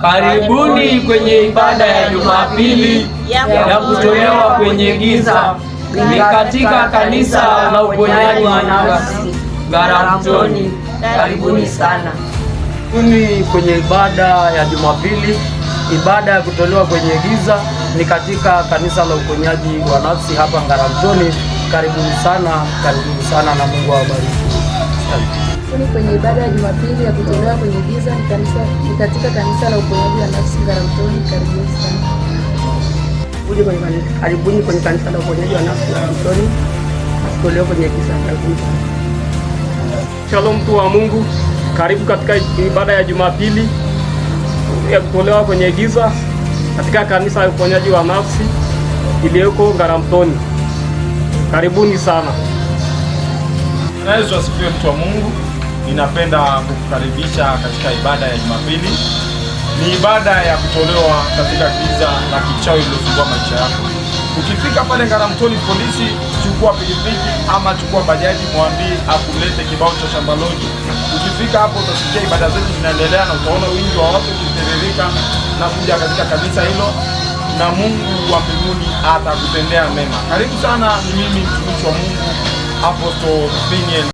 Karibuni kwenye ibada ya Jumapili ya kutolewa kwenye giza. Ni katika kanisa la uponyaji wa nafsi Ngaramtoni. Karibuni sana. Karibuni kwenye ibada ya Jumapili, ibada ya kutolewa kwenye giza ni katika kanisa la uponyaji wa nafsi hapa Ngaramtoni. Karibuni sana, karibuni sana na Mungu awabariki. Asante. Karibuni kwenye ibada ya Jumapili ya kutolewa kwenye giza ni katika kanisa la uponyaji wa nafsi Ngaramtoni. Karibuni sana. Karibuni kwenye kanisa la uponyaji wa nafsi Ngaramtoni, kutolewa kwenye giza. Karibuni sana. Shalom mtu wa Mungu, karibu katika ibada ya Jumapili ya kutolewa kwenye giza katika kanisa ya uponyaji wa nafsi iliyoko Ngaramtoni. Karibuni sana. Yesu asifiwe, mtu wa Mungu. Ninapenda kukukaribisha katika ibada ya Jumapili. Ni ibada ya kutolewa katika giza la kichawi lililosumbua maisha yako. Ukifika pale Ngaramtoni polisi, chukua pikipiki ama chukua bajaji, mwambie akulete kibao cha Shamba Lodge. Ukifika hapo utasikia ibada zetu zinaendelea na utaona wingi wa watu ukitiririka na kuja katika kanisa hilo, na Mungu wa mbinguni atakutendea mema. Karibu sana, ni mimi mtumishi wa Mungu Apostle Piniel.